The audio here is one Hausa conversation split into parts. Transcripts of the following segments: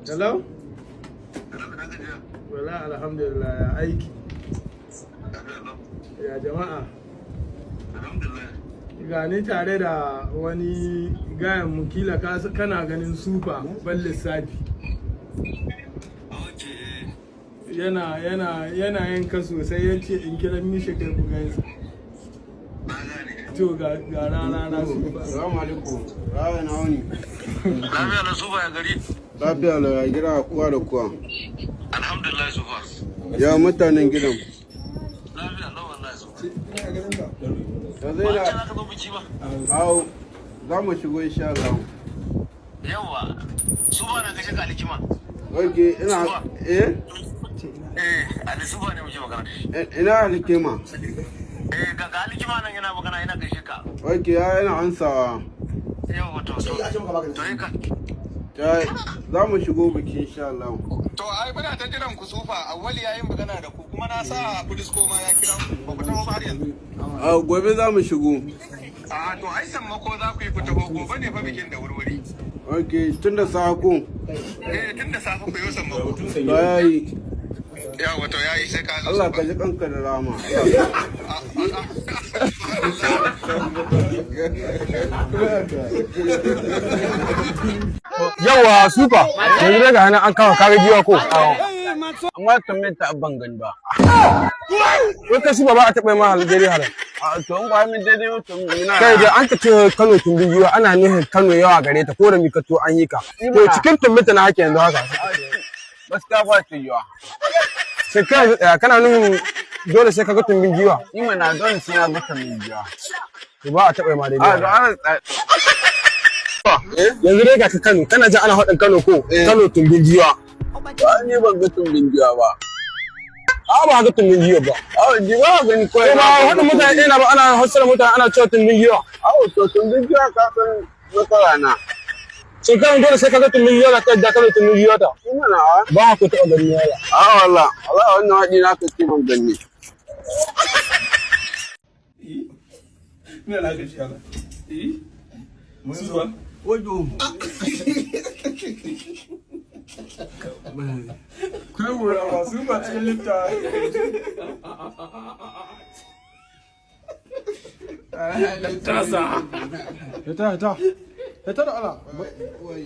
Hello? Wala, alhamdulillah, ya aiki? Ya jama'a? Ga ni tare da wani gayan mu, kila kana ganin Super ban lissafi. Yana yanka sosai, yace in kira mishi kai ku gaisa. To ga rana na Super. Salamu alaikum. Rawa na wuni. Lafiya na Super, ya gari? Lafiya lau, ya gida, kowa da kowa. Alhamdulillah, Super. Ya mutanen gidan. Lafiya lau wallahi, Super. Ya Ba zai ce da za ka zo biki ba? Au, za mu shigo insha Allah. Yawwa. Super, na kashe ka alikima. Ok, ina eh. Eh, Ali Super ne muke magana. Ina alikima. Eh, ga alikima nan yana magana, yana gaishe ka. Ok, ya yana ansawa. Yawwa, to. To yi ka. Ta za mu shigo biki insha Allah. To ai muna ta jiran ku, Super, Awwali yayin magana da ku kuma na sa police ko ma ya kira ku, ba ku taho ba har yanzu. A gobe za mu shigo. A to ai sammako za ku yi ku taho, gobe ne fa bikin da wurwuri. Ok, tun da sako. Eh, tun da safe ku yi sammako. To yayi. Yawwa, to yayi, sai ka zo. Allah ka ji kanka da rama. Yawa Super, yanzu daga hannun an kama kaga giwa ko? Amma tambayar ta ban gani ba. Wai kai Super, ba a taɓa yi ma halin daidai halin. A to in ba min daidai ba to ina. Kai da an ka ce Kano tumbin giwa, ana nufin Kano yawa gare ta, ko da mika to an yi ka. To cikin tumbinta na hake yanzu haka. Gaskiya ba ta yiwa. Sai kai kana nufin dole sai kaga tumbin giwa. Ni mana dole sai na ga tumbin giwa. To ba a taɓa yi ma daidai A halin. to ana Yanzu dai ga ka Kano, kana jin ana haɗin Kano ko? Kano tumbin giwa. Ba ni ban ga tumbin giwa ba. A ba ga tumbin giwa ba. A ji ba gani ko. Ko ba haɗin mutane ɗaya na ba, ana hassara mutane ana cewa tumbin giwa. A to tumbin giwa ka san matsala na. Shin kana dole sai kaga tumbin giwa ta yadda Kano tumbin giwa ta? Ni mana a. Ba ku taɓa gani wala. A wala, wala wannan haɗi na ka ce ban gani. Ina na gashi haka. Eh? Super. Wajo. Kai wura ba Super cikin lifta. Tasa. Hita hita. Hita da Allah. Wai.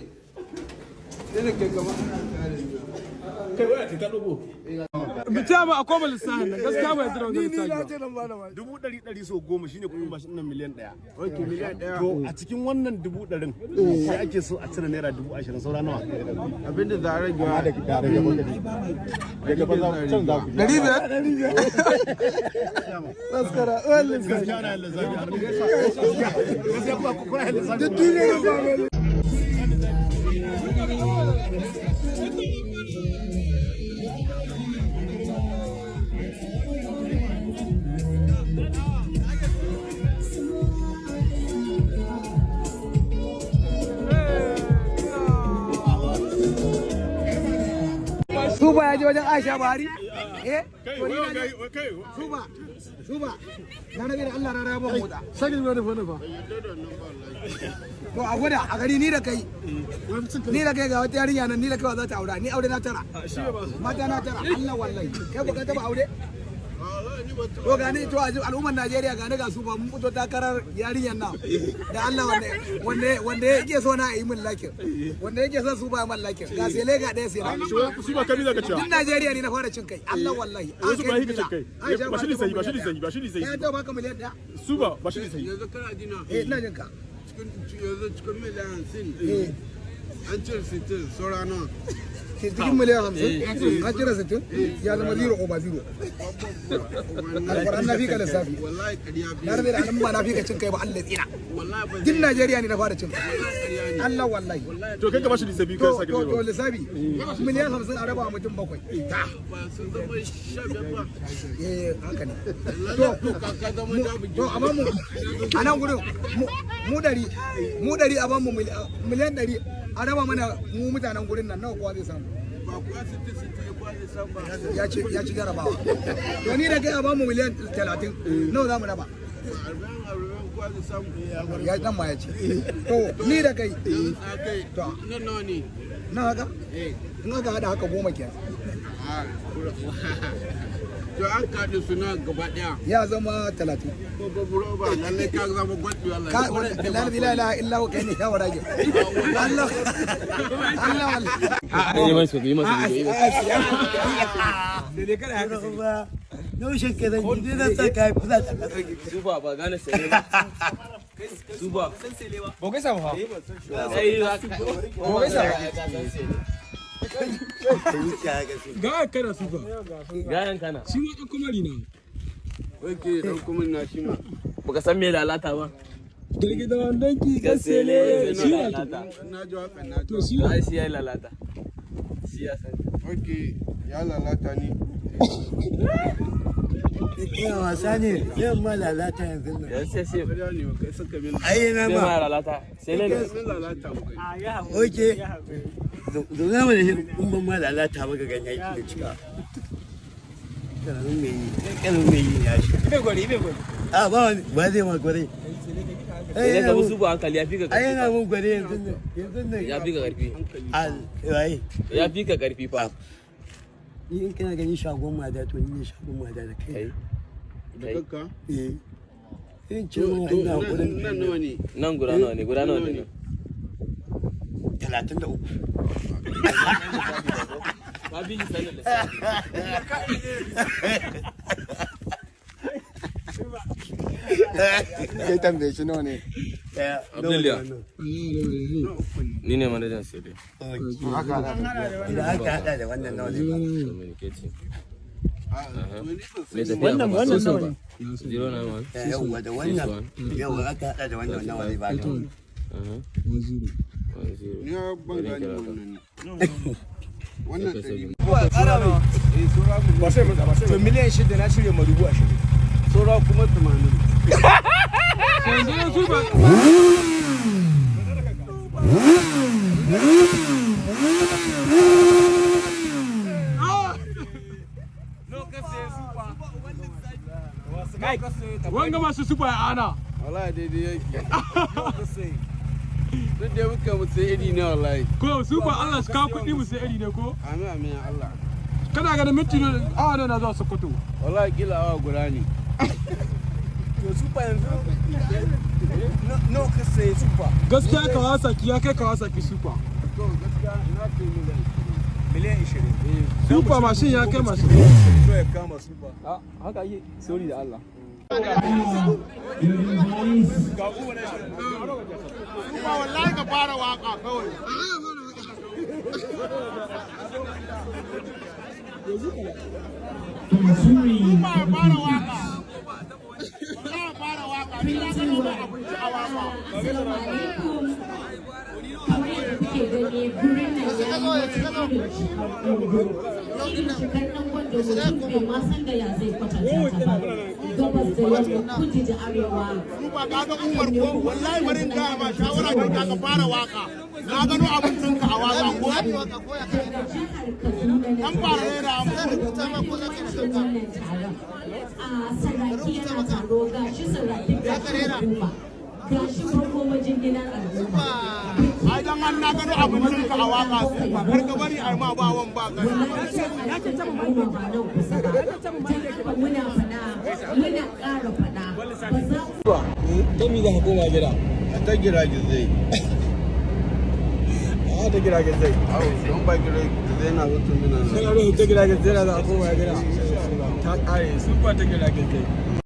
Sai da kai kamar ana tare da Kai waya ta dogo. Bita ba akwai ba lissafin nan, gaskiya ba yadda da wannan lissafi ba. 100,000 sau 10 shine kuɗin mashin nan miliyan 1. Ok, miliyan 1. To a cikin wannan 100,000 sai ake so a cire ₦20,000, saura nawa? Abinda za a rage wa. 500? Gaskiya ana yin lissafi. Gaskiya kuma kuna yin lissafi. Super ya je wajen Aisha Buhari? Eh? To ni na je. Super. Super. Na rage da Allah rara ban motsa. Sakin wani fa fa. To a gwada a gari ni da kai. Ni da kai ga wata yarinya nan, ni da kai wa za ta aura. Ni aure na tara. Mata na tara. Allah wallahi. Kai ko ka taba aure? To gani, to al'ummar Najeriya, gani ga su ba mun fito takarar yarinyar nan. Da Allah wanda yake so na yi min lakin. Wanda yake son su ba min lakin. Ga sele ga ɗaya sai na. Su ba kami zaka cewa. Duk Najeriya ne na fara cin kai. Allah wallahi. Wasu ba hika cin kai. Ba shi lissahi, ba shi lissahi, ba shi lissahi. Ya ta baka miliyan 1. Su ba ba shi lissahi. Yanzu kana jina. Eh, ina jin ka. Cikin yanzu cikin miliyan 50. Eh. An cire 60, saura nawa? Cikin miliyan 50 an cire 60, ya zama 0 over 0. Alƙur'an na fi ka lissafi. Wallahi ƙarya biyu. Na rabe da al'umma, na fi ka cin kai ba, Allah tsina. Wallahi ba Duk Najeriya ne na fara cin kai. Allah wallahi. To kai ka ba shi lissafi kai To sake to to lissafi miliyan 50 a raba wa mutum bakwai. Ta. Ba sun zama 15 ba. Eh, haka ne. To ka zama jami'in. To amma mu a nan gurin mu 100 a ban mu miliyan 100 a raba mana mu mutanen gurin nan, nawa kowa zai samu? Ba kuwa 60 60 ya kuwa zai samu ba. Ya ci jarabawa. To ni da kai a ba mu miliyan 30, nawa za mu raba? 40 40 kuwa zai samu. Ya dan ma ya ce. To ni da kai A kai. To. Nan nawa ne? Nan haka? In aka hada haka 10 kenan. To an kaɗe suna gaba ɗaya. Ya zama 30. Ko babu ba lallai ka zama gwaddi wallahi. Ka la ilaha illa huwa kai ne ya warage. Allah Allah wallahi. Yi masu yi masu yi masu. Yaushe ke zan ji zan sa kai fusa ta kasa. Sufa ba gane sele ba. Sufa. Ba gaisa ba. Sai Ba gaisa ba. Ga kana sufa. Gayan kana. Shi ma ɗan kumari na. Oke, dan kuma na shi ma. Baka san me lalata ba. Girgida wandon ki ka sele. Shi na to. Na ji wakan na ji. To shi na. Ai shi ya lalata. Shi ya san. Oke, ya lalata ni. Ina wasa ne, yamma lalata yanzu nan. Yanzu sai sai Ƙarya ne kai saka min. Ai na sai ma. ma lalata. Sai ne. Min lalata mu kai. Oke. Zauna mana shi in ban ma lalata ba ga ganye da cika. Karamin mai yi, karamin mai yi ya shi. Ibe gwari, ibe gwari. A ba wani, ba zai ma gware. Sai ka bi sufa hankali ya fi ka Ai yana karfi. mun gware yanzu nan, yanzu nan. Ya fi ka karfi. Al, waye. Ya fi ka karfi fa. Ni in kana ganin shagon mada to ni ne shagon mada da kai. Kai. Da kanka? Eh. In ce ma ina hakurin Nan nawa ne? Nan guda nawa ne? Guda nawa ne? 33. Ka bi shi sanin lissafi. Kai tambaye shi nawa ne? Daya. Abdulliya. Ni ne manajan sele. Idan aka hada da wannan nawa ne ba. Communicating. Wannan wannan nawa ne? 091. Yawwa da wannan. Yawwa aka hada da wannan nawa ne ba. 10. Ni ya ban gane wannan ne. Wannan ɗari. Ba sai matsa ba sai. To miliyan 6 na shirya ma 20,000. Saura kuma 80. Yanzu ya sufa. Wanga masu sufa ya ana. Wallahi daidai yake. Duk da muka mu sai iri ne wallahi. Ko sufa Allah su kawo kuɗi mu sai iri ne ko? Amin amin ya Allah. Kana ganin minti awa nawa na zuwa Sokoto. Wallahi kila awa guda ne. To super yanzu nawa ka sayi super? Gaskiya Kawasaki ya kai Kawasaki sufa. To gaskiya na ce miliyan. Miliyan 20. Sufa mashin ya kai mashin. To ya kama super. Haka yi sorry da Allah. Sufa wallahi ka fara waka kawai. Sufa ya fara waka. Wallahi ya fara waka. Ni na gano ba abinci a waka. Assalamu alaikum. Kamar yadda kuke gani gurin nan ya yi wani irin cikar ɗango. Irin cikar ɗangon da mutum bai ma san da ya zai kwatanta ta ba. Gabas da yamma, kudu da arewa. Sufa ka ga Umar ko wallahi bari in gaya ma shawara ce ta ka fara waka. Na gano abincinka a waka ko. Daga jihar Kaduna na An fara rera mu. wannan taron. A saraki yana taro gashi saraki gashi hukuma. Gashi farko majinginar al'umma. Ai dan an na gano abincinka a waka sufa. Kar ka bari ai ma ba wan ba gani. Muna faɗa, muna ƙara faɗa, ba za Ta mi za ka koma gida? Ta gira gizai. A ta gira gizai. Au, don ba gira gizai na mutum mina. Kana ta gira gizai na za a koma gida. Ta ƙare sufa ta gira gizai.